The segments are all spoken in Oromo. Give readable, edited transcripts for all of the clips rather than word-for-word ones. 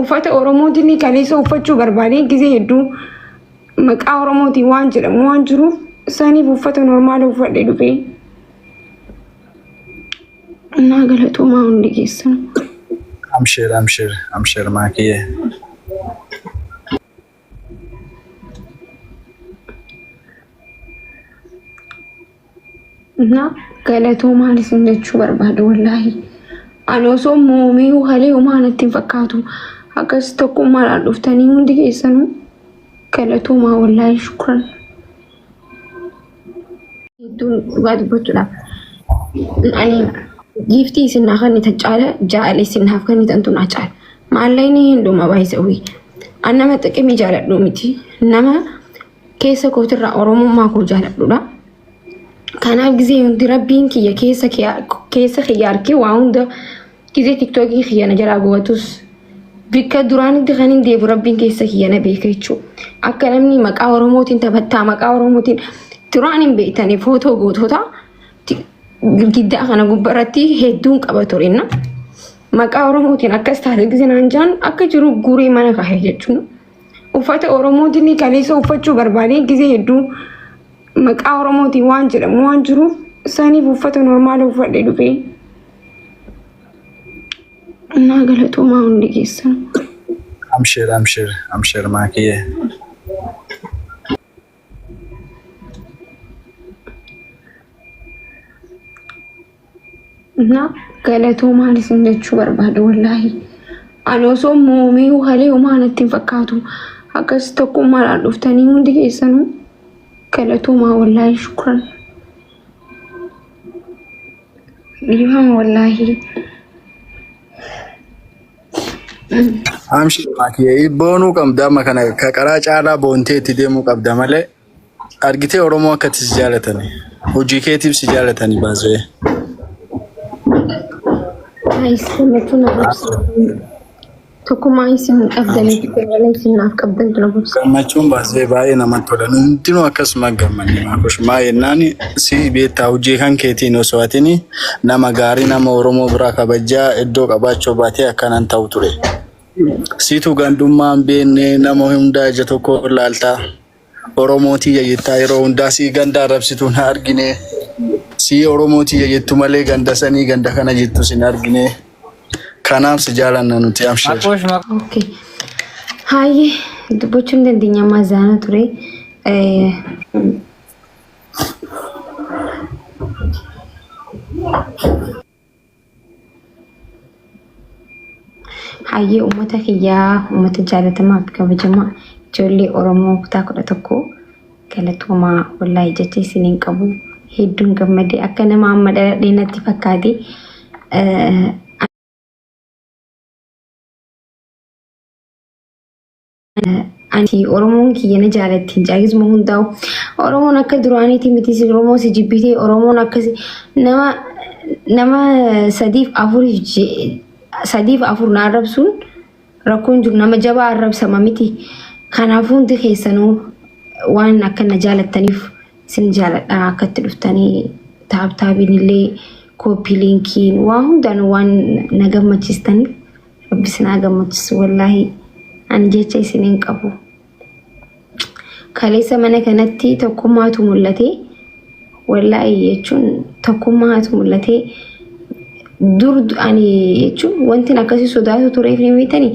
Uffata Oromootiin kaleessa uffachuu barbaadee gisee hedduu maqaa Oromootiin waan jedhamu waan jiruuf saniif uffata normaala uffadhee dhufe. Naa galatoomaa hundi keessan. Amshir amshir amshir maakiyyee. Na galatoomaa isin jechuu barbaada wallaahi. Ani osoo moomee halee homaa natti hin fakkaatu. Akkas tokkummaadhaan dhuftanii hundi keessanuu galatoomaa wallaahi shukran. Hedduun dhugaa dubbachuudhaaf. Ani giiftii isin naa kennitan caala jaalala isin naaf kennitantu naa caala. Maallaqni hin dhuma baay'isawii. An nama xiqimii jaaladhu miti. Nama keessa kootirraa Oromummaa koo jaaladhudha. Kanaaf gizee hundi rabbiin kiyya keessa keessa kiyya argee waa hunda gizee tiktookii kiyya na jalaa gubatus bikka duraanitti kan hin deebu rabbiin keessa kiyya na beeka jechuudha. Akka namni maqaa Oromootiin taphattaa maqaa Oromootiin duraan hin beektanii footoo gootota girgiddaa kana gubbarratti hedduun qaba turenna. Maqaa Oromootiin akkas taate gizee naan jaan akka jiru guuree mana kaa'e jechuudha. Uffata Oromootiin kaleessa uffachuu barbaadee gizee hedduu maqaa Oromootiin waan jedhamu waan jiruuf saniif uffata normaala uffadhee dhufe. Naa galatoomaa hundi keessan. Amshir amshir amshir maakiyyee. Na galatoomaa isin jechuu barbaada wallaahi. Ani osoo moomee halee homaa natti hin fakkaatu. Akkas tokkummaadhaan dhuftanii hundi keessanuu galatoomaa wallaahi shukran. Dhiifama wallaahi. Amshir maakiyyee boonuu qabda amma kana ka qaraa caalaa boontee itti deemuu qabda malee argitee Oromoo akkatti si jaalatani hojii keetiif si jaalatani baasee. Guys, gammachuu na boobsa. Tokkummaa isin qabdanii fi jaalala isin naaf qabdantu na boobsa. Gammachuun baasee baay'ee namatti tola. Nu hundinuu akkasuma gammanne maakush maa jennaan si beektaa hojii kan keetiin osoo atini nama gaarii nama Oromoo biraa kabajaa iddoo qabaachuu baatee akkanan ta'u ture. Siitu gandummaa hin beekne nama hundaa ija tokko ilaaltaa. Oromoo tiyya jettaa yeroo hundaa sii ganda arrabsitu hin argine. Sii Oromoo tiyya jettu malee ganda sanii ganda kana jettu sin argine. Kanaaf si jaalanna nuti amshir. Makush makush. Okay. Haayye dubbachuu hin dandeenya ammaa zaana ture. Hayyee uummata kiyyaa uummata jaalatamaa fi kabajamaa ijoollee Oromoo kutaa 11 galatoomaa wallaahi jecha isin hin qabu hedduun gammadee akka nama amma dhaladhee natti fakkaate. Ani Oromoon kiyya na jaalatti hin caagisuma hundaa'u. Oromoon akka duraaniiti miti si Oromoo si jibbitee Oromoon akkasi nama nama sadiif afuriif sadiif afur na arrabsuun rakkoon jiru nama jabaa arrabsama miti. Kanaafuu hundi keessanuu waan akka na jaalattaniif isin jaaladha akkatti dhuftanii taaptaabiin illee kooppii liinkiin waa hundaan waan na gammachiistaniif Rabbi isin haa gammachiisu wallaahi ani jecha isin hin qabu. Kaleessa mana kanatti tokkummaatu mul'ate wallaahi jechuun tokkummaatu mul'ate dur ani jechuun wanti akkasii sodaatu tureef ni beektani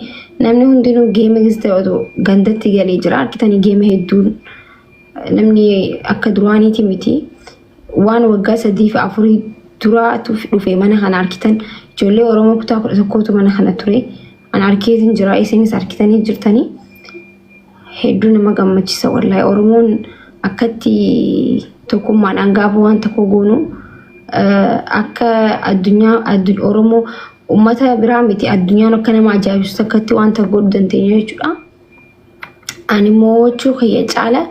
namni hundinuu geema gista otoo gandatti galee jira argitanii geema hedduun namni akka duraaniiti miti. Waan waggaa sadii fi afurii duraatu dhufe mana kana argitan ijoollee Oromoo kutaa 11tu mana kana ture. An arkeetiin jira isinis argitanii jirtanii. Hedduu nama gammachisa wallaahi Oromoon akkatti tokkummaadhaan gaafa waan tokko goonu akka addunyaa Oromoo uummata biraa miti addunyaan akka nama ajaa'ibsiisu akkatti waan tokko godhuu dandeenya jechuudha. Ani mo'achuu kiyya caala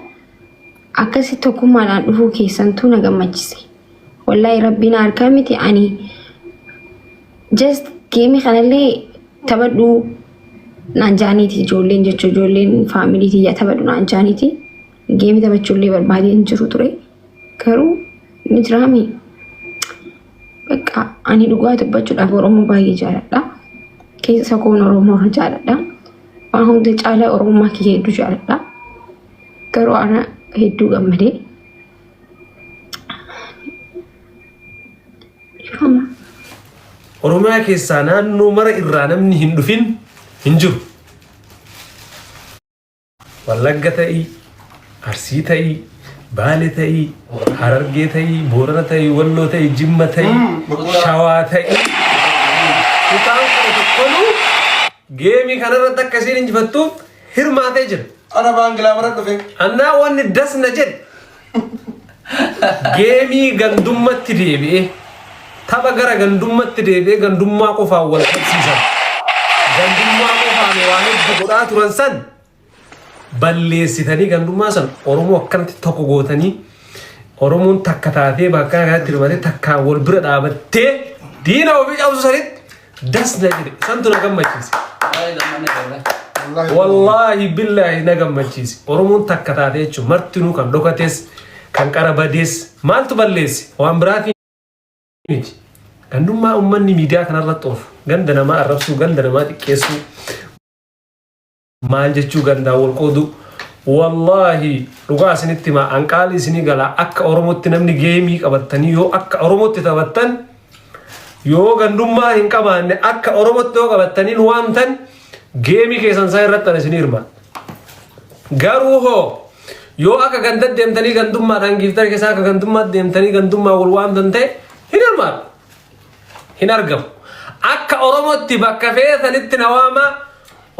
akkasi tokkummaadhaan dhufuu keessantuu na gammachise. Wallaahi rabbiin harkaa miti ani just geemii kanallee taphadhu naan jaaniiti ijoolleen jechuun ijoolleen faamilii tiyya taphadhu naan jaaniiti geemii taphachuullee barbaadee hin jiru ture garuu ni jiraami. Bakka ani dhugaa dubbachuudhaaf Oromoo baay'ee jaaladha. Keessa koon Oromoo jaaladha. Waan hunda caalaa Oromummaa kiyya hedduu jaaladha. Garuu ana hedduu gammadee. Ifama. Oromiyaa keessaa naannoo mara irraa namni hin dhufin hin jiru. Wallagga ta'ii, Arsii ta'ii, Baale ta'ii, Harargee ta'ii, Boorana ta'ii, Walloo ta'ii, Jimma ta'ii, Shawaa ta'ii. Kutaan 11nuu geemii kanarratti akka isiin injifattuuf hirmaatee jira. Ana baangilaa bara dhufe. Annaa wanni das na jedhe geemii gandummatti deebi'ee tapha gara gandummatti deebi'ee gandummaa qofaan wal qabsiisan. Gandummaa qofaan waa hedduu godhaa turan san balleessitanii gandummaa san Oromoo akkanatti tokko gootanii Oromoon takka taatee bakka kanatti hirmaatee takkaan wal bira dhaabattee diina ofii cabsu sanitti das na jedhe santu na gammachiise. Wallaahi billaahi na gammachiise. Oromoon takka taatee jechuun martinuu kan dhokates kan qara badees maaltu balleesse waan biraatii miti. Gandummaa uummanni miidiyaa kanarratti oofu ganda namaa arrabsuu ganda namaa xiqqeessuu maal jechuu gandaa wal qooduu wallaahi dhugaa isinitti himaa anqaalii isinii galaa akka Oromootti namni geemii qabattanii yoo akka Oromootti taphattan yoo gandummaa hin qabaanne akka Oromootti yoo qabattanii nu waamtan geemii keessan isaa irratti ana isinii hirmaadha. Garuu hoo yoo akka ganda deemtanii gandummaadhaan giiftara keessaa akka gandummaatti deemtanii gandummaa wal waamtan ta'e hin hirmaadhu. Hin argamu. Akka Oromootti bakka feetanitti na waamaa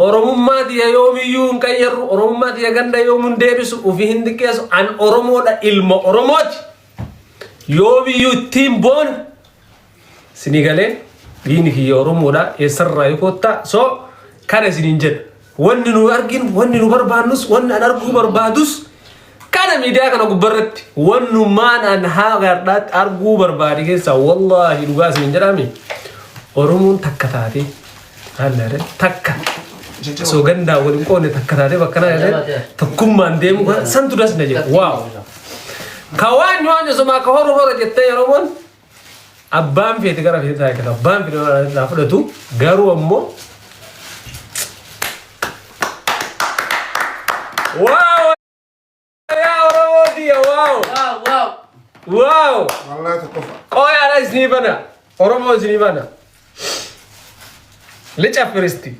Oromummaa tiyya yoomiyyuu hin qayyarru, Oromummaa tiyya ganda yoomuu hin deebisu, ofii hin xiqqeessu. An Oromoodha, ilma Oromooti. Yoomiyyuu ittiin boona. Sinii galee dhiigni kiyya Oromoodha, eessarraa yoo kottaa. So kana isiniin jedha. Wanni nu arginu, wanni nu barbaannus, wanni an arguu barbaadus kana miidiyaa kana gubbarratti wannumaan an haga har'aatti arguu barbaade keessaa wallaahi dhugaa isiniin jedhaami. Oromoon takka taatee Haalli takka osoo gandaa waliin qoodne takka taatee bakka naa jedhee tokkummaan deemu kana santu das na jedhe waaw. Ka waan waan osuma ka horu hora jettee Oromoon abbaan feete gara feete taa'e kan abbaan feete irraa fudhatu garuu ammoo waaw yaa Oromoo tiyya waaw Waaw waaw. waaw Wallahi tokkoffaa. qoy ana isinii bana Oromoo isinii bana lica firisti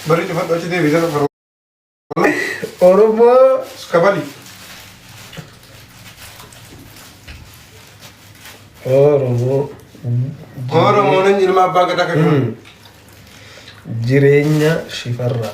Barri cufadhu achi deebisee tokko. Oromoo Kabali. Oromoo Oromoon ilma abbaa gadaa kan jireenya shifarraa.